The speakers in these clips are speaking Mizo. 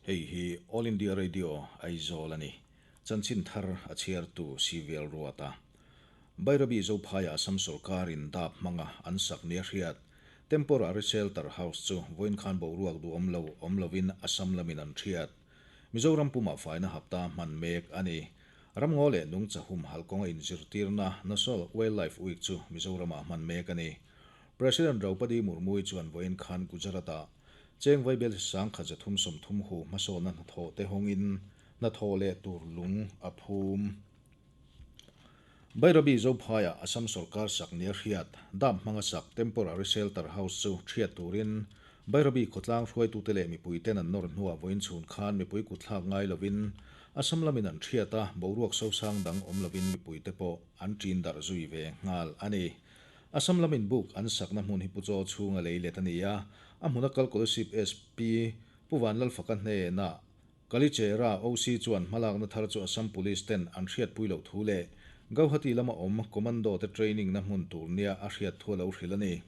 Hei hi All India Radio Aizawl a ni. Chanchin thar a chhiartu CVL Ruata. Bairabi Zophaiah Assam sawrkarin dap hmanga an sak nia hriat Temporary Shelter House chu vawiin khan boruak duhawm lo awm lovin Assam lamin an hriat. Mizoram pumah faina hapta hman mek a ni. Ramngaw leh nungcha humhalh kawnga inzirtirna National Wildlife Week chu Mizoramah hman mek a ni. President Draupadi Murmu-i chuan vawiin khan Gujarat-ah Cheng Vaibel 1330 hu hmasawnna hnathawh te hawngin hnathawh leh tur lung a phum. Bairabi Zophaiah Assam sawrkar sak nia hriat, dam hmanga sak Temporary Shelter House chu thiat turin Bairabi khawtlang hruaitute leh mipuiten an nawr hnuah vawiin chhun khan mipui kutthlak ngai lovin Assam lamin an thiat a, boruak sosang dang awm lovin mipuite pawh an ṭin darh zui ve nghal a ni. Assam lamin buk an sakna hmun hi Pu Chaw chhunga lei let a ni a, a hmuna kal Kolasib SP Pu Vanlalfaka hnenah Kalichera OC chuan hmalakna thar chu Assam Police ten an hriatpui loh thu leh Gauhati lama awm Commando te training na hmun tur nia a hriat thu a lo hrilh a ni.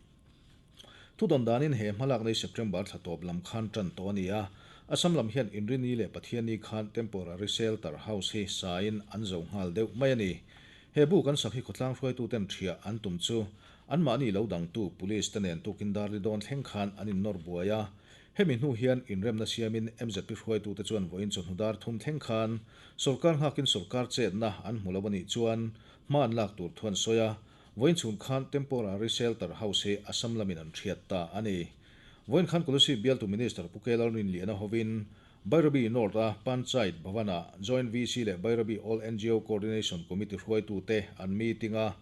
Thudawn danin he hmalakna hi September thla tawp lam khan tan tawh a ni a, Assam lam hian Inrini leh Pathianni khan Temporary Shelter House hi sain an zo nghal deuh mai a ni. He bu kan sak hi khawtlang hruaituten ṭhiah an tum chu anmahni lo dangtu Police te nen tukin darli dawn thleng khan an innawr buai a. Hemi hnu hian inremna siamin mzp hruaitute chuan vawiin chawhnu dar thum thleng khan sawrkar nghakin sawrkar chetna an hmu lo a nih chuan hma an lak tur thu an sawi a. Vawiin chhun khan Temporary Shelter House hi Assam lamin an ṭhiat ta a ni. Vawiin khan Kolasib bialtu Minister Pu Kelal Rinliana hovin Bairabi North a Panchayat Bhavan-ah Joint VC leh Bairabi All ngo Coordination Committee hruaitute an meeting a.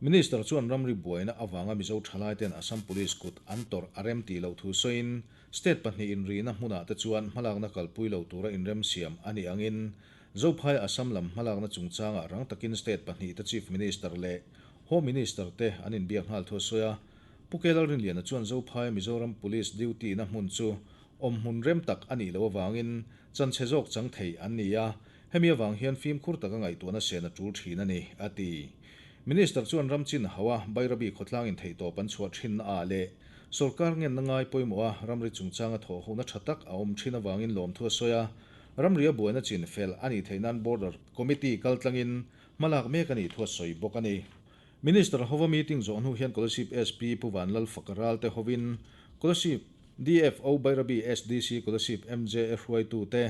Minister chuan ramri buaina avanga Mizo thalaiten Assam Police kut an tawrh a rem tih loh thu sawiin state pahnihin rihna hmunah te chuan hmalakna kalpui lo tura inremsiam a nih angin Zophai Assam lam hmalakna chungchangah rang takin state pahnihte Chief Minister leh Home Minister te an inbiak nghal thu a sawi a. Pu K Lalrinliana chuan Zophai Mizoram Police duty-na hmun chu Awmhmun rem tak a nih loh avangin chanchhe zawk chang thei an ni a, hemi avang hian fimkhur taka ngaihtuahna sen a tul thin a ni, a ti. Minister chuan ram chin hauha Bairabi khawtlangin theihtawp an chhuah thinna ah leh sawrkar ngenna ngai pawimawha ramri chungchanga thawhhona tha tak a awm thin avangin lawmthu a sawi a, ramri a buaina chin fel a nih theih nan Border Committee kaltlangin hmalak mek a nih thu a sawi bawk a ni. Minister hova meeting zawh hnu hian Kolasib SP Pu Vanlalfaka Ralte hovin Kolasib DFO Bairabi SDC Kolasib MJA hruaitute,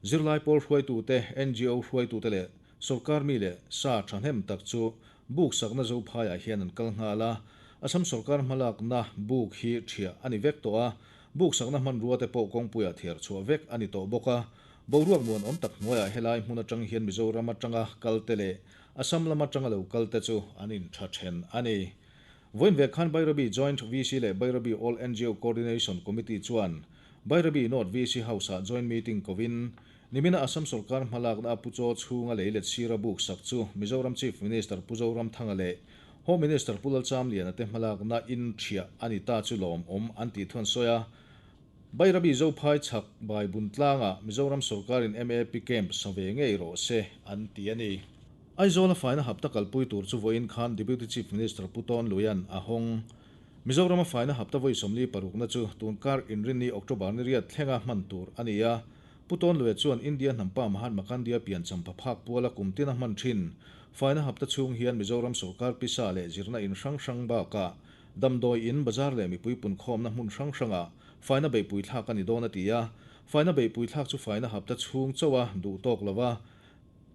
zirlai pawl hruaitute, ngo hruaitute leh sawrkar mi leh sa thahnem tak chu buk sakna Zophaiah hian an kal nghal a. Assam sawrkar hmalakna buk hi thiah a ni vek tawh a, buk sakna hmanrua te pawh kawngpuiah thiar chhuah vek a ni tawh bawk a. Boruak muanawm tak hnuaiah helai hmun atang hian Mizoram atanga kalte leh Assam lam atanga lo kal te chu an intha then a ni. Vawiin ve khan Bairabi Joint VC leh Bairabi All ngo Coordination Committee chuan Bairabi North VC House-ah joint meeting kovin nimina Assam sawrkar hmalakna a Pu Chaw chhunga lei let sira buk sak chu Mizoram Chief Minister Pu Zoramthanga leh Home Minister Pu Lalchamliana te hmalakna in thiah a ni ta chu lawmawm an tih thu an sawi a. Bairabi Zophai chhak bai bun tlangah Mizoram sawrkarin MAP camp sa ve ngei rawh se an ti a ni. Aizawla faina hapta kalpui tur chu vawiin khan Deputy Chief Minister Pu Tawn Luian a hawng. Mizorama faina hapta vawi sawmli parukna chu tunkar inrinni October ni riat thlenga hman tur a ni a. Pu Tawn Luia chuan India hnampa Mahatma Gandhi-a piancham pha phak puala kum tina hman thin faina hapta chhung hian Mizoram sawrkar pisa leh zirna in hrang hrang bakah Damdawi in, bazar leh mipui punkhawmna hmun hrang hrangah faina beihpui thlak a ni dawn a ti a. Faina beihpui thlak chu faina hapta chhung chauh a duh tawk lo va,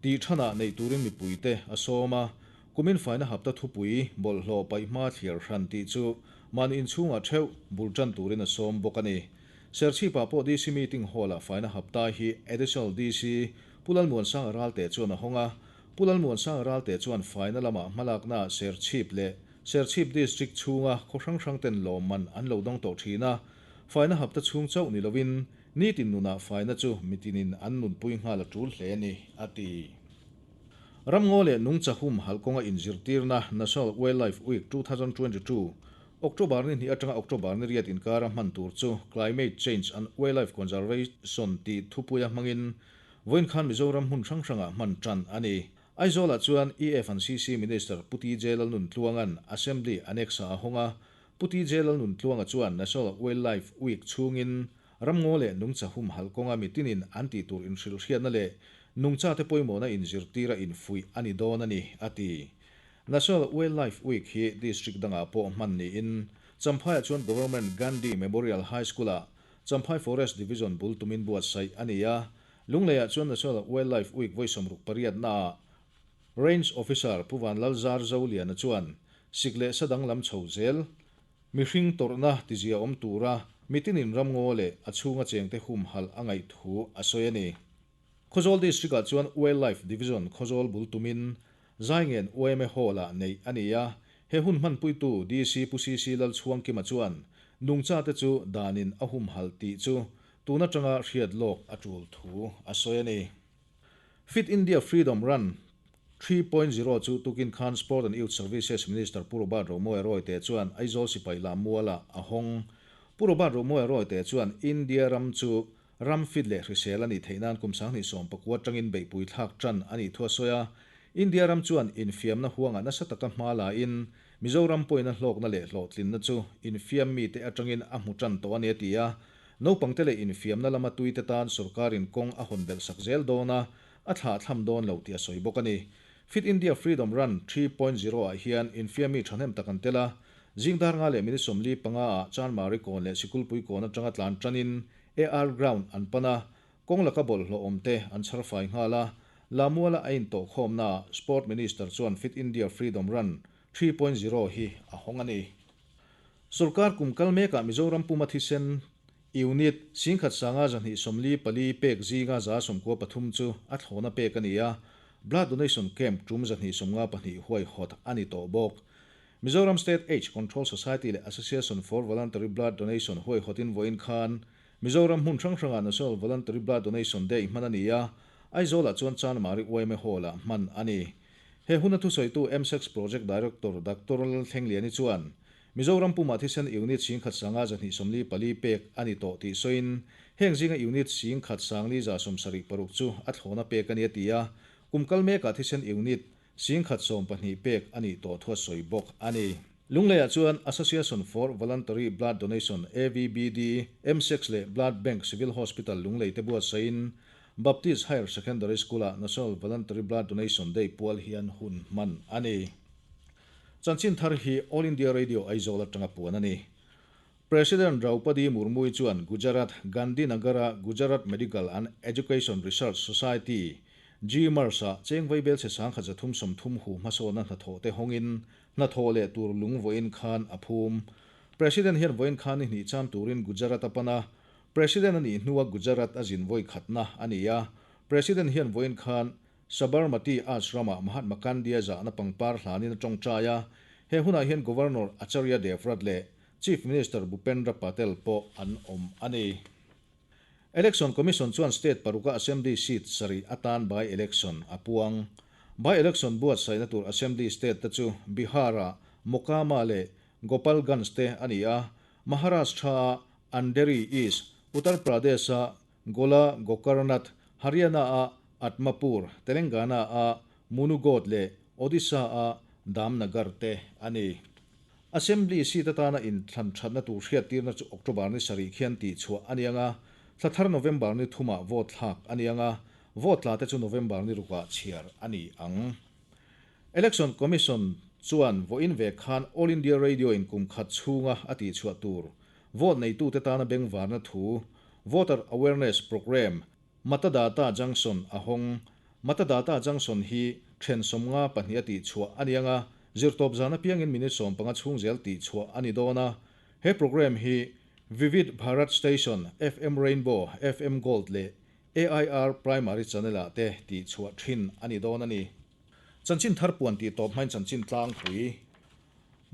tih thanah neih turin mipuite a sawm a. Kumin faina hapta thupui, bawlhhlawh paih hma thliar hran tih chu mahni inchhungah theuh bul tan turin a sawm bawk a ni. Serchhipah pawh DC meeting hall-ah faina hapta hi Additional DC Pu Lalmuansanga Ralte chuan a hawng a. Pu Lalmuansanga Ralte chuan faina lamah hmalaknaah Serchhip leh Serchhip District chhunga khaw hrang hrang ten lawmman an lo dawng tawh thin a, faina hapta chhung chauh ni lovin nitin nunah faina chu mitinin an nunpui nghal a tul hle a ni, a ti. Ramngaw leh nungcha hum halh kawnga inzirtirna National Wildlife Week 2022, October ni hnih atanga October ni riat inkara hman tur chu Climate Change and Wildlife Conservation tih thupuia hmangin vawiin khan Mizoram hmun hrang hrangah hman tan a ni. Aizawlah chuan EF and CC Minister Pu TJ Lalnuntluanga'n Assembly Annex-ah a hawng a, Pu TJ Lalnuntluanga chuan National Wildlife Week chhungin Ramngaw leh nungcha humhalh kawnga mitinin an tih tur inhrilhhriatna leh nungchate pawimawhna inzirtira infuih a ni dawn a ni, a ti. National Wildlife Week hi district dangah pawh hman niin Champhaiah chuan Government Gandhi Memorial High School-ah Champhai Forest Division bul tumin buatsaih a ni a. Lungleiah chuan National Wildlife Week vawi 68 naah Range Officer Pu Vanlalzar Zoliana chuan sik leh sa danglam chho zel mihring tawrhna tizia awm tura mitinin ramngaw leh a chhunga chengte humhalh a ngaih thu a sawi a ni. Khawzawl District-ah chuan Wildlife Division Khawzawl bul tumin Zaingen yma Hall-ah neih a ni a, he hun hmanpuitu DC Pu CC Lalchhuangkima chuan nungchate chu danin a humhalh tih chu tun atanga hriat lawk a tul thu a sawi a ni. Fit India Freedom Run 3.0 chu tukin khan Sport and Youth Services Minister Pu Robert Romawia Royte chuan Aizawl sipai lammualah a hawng. Pu Robert Romawia Royte chuan India ram chu Ram fit leh hrisel a nih theih nan kum 2019 atangin beihpui thlak tan a nih thu a sawi a. India ram chuan infiamna huangah nasa taka hma la in Mizoram pawhin a hlawkna leh hlawhtlinna chu infiam mite atangin a hmu tan tawh a ni a ti a. Naupangte leh infiamna lama tuite tan sorkarin kawng a hawn belh sak zel dawn a, a thlah thlam dawn lo tih a sawi bawk a ni. Fit India Freedom Run 3.0 ah hian infiam mi thahnem tak an tel a. Zing dar nga leh minute 45 ah Chanmari kawn leh Sikulpui kawn atanga tlan tanin AR Ground an pan a, kawng laka bawlhhlawh awmte an chhar fai nghal a, Lamuala a intawhkhawmnaah Sport Minister chuan Fit India Freedom Run 3.0 hi a hawng a ni. Sorkar kum kal mekah Mizoram puma thisen Unit 1244 pek zinga 93 chu a thlawna pek a ni a, Blood Donation Camp tum 252 huaihawt a ni tawh bawk. Mizoram State Aids Control Society leh Association for Voluntary Blood Donation huaihawtin vawiin khan Mizoram hmun hrang hrangah National Voluntary Blood Donation Day hman a ni a, Aizawlah chuan Chanmari yma Hall-ah hman a ni. He huna thusawitu MSEX Project Director Doctor Lalthlengliani chuan Mizoram pumah thisen unit 1254 pek a ni tawh tih sawiin heng zinga unit 1176 chu a thlawna pek a ni a ti a, kum kal mekah thisen unit 1012 pek a nih tawh thu a sawi bawk a ni. Lungleiah chuan Association for Voluntary Blood Donation, AVBD, MSEX leh Blood Bank Civil Hospital Lunglei te buatsaihin Baptist Higher Secondary School-ah National Voluntary Blood Donation Day pual hian hun hman a ni. Chanchin thar hi All India Radio Aizawl atanga puan a ni. President Draupadi Murmu-i chuan Gujarat Gandhinagar-a Gujarat Medical and Education Research Society, GMERS-ah cheng vaibel chhe 1330 hu hmasawnna hnathawh te hawngin hnathawh leh tur lung vawiin khan a phum. President hian vawiin khan ni hnih cham turin Gujarat a pan a, President a nih hnua Gujarat a zin vawi khatna a ni a. President hian vawiin khan Sabarmati Ashram-ah Mahatma Gandhi-a zahna pangpar hlanin a tawngtai a, he hunah hian Governor Acharya Devvrat leh Chief Minister Bhupendra Patel pawh an awm a ni. Election Commission chuan state paruka Assembly seat sarih atan by-election a puang. By-election buatsaihna tur Assembly state te chu Bihar-ah Mokama leh Gopalganj te a ni a, Maharashtra-ah Andheri East, Uttar Pradesh-ah Gola Gokarnath, Haryana-ah Atmapur, Telangana-ah Munugode leh Odisha-ah Damnagar te a ni. Assembly seat atana inthlan thatna tur hriattirna chu October ni sarih khian tihchhuah a ni ang a, thla thar November ni thumah vote thlak a ni ang a, vote tla te chu November ni rukah chhiar a ni ang. Election Commission chuan vawiin ve khan All India Radio in kum khat chhunga a tihchhuah tur vote neitute tana bengvarna thu Voter Awareness Programme Matadata Junction a hawng. Matadata Junction hi then 52 a tihchhuah a ni ang a, zirtawp zan apiangin minute 15 chhung zel tihchhuah a ni dawn a. He programme hi Vivid Bharat Station, FM Rainbow, FM Gold leh AIR Primary Channel-ah te tihchhuah thin a ni dawn a ni. Chanchin thar puan tih tawp hmain chanchin tlangpui.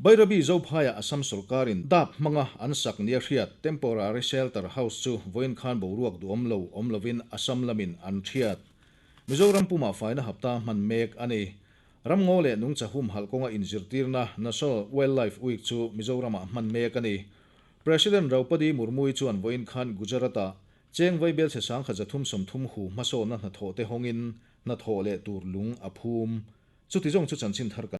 Bairabi Zophaiah Assam sorkarin dap hmanga an sak nia hriat Temporary Shelter House chu vawiin khan boruak duhawm lo awm lovin Assam lamin an hriat. Mizoram pumah faina hapta hman mek a ni. Ramngaw leh nungcha humhalh kawnga inzirtirna National Wildlife Week chu Mizoramah hman mek a ni. President Draupadi Murmu-i chuan vawiin khan Gujarat-ah cheng vaibel chhe 1330 hu hmasawnna hnathawh te hawngin hnathawh leh tur lung a phum. Chuti zawng chu chanchin thar kan.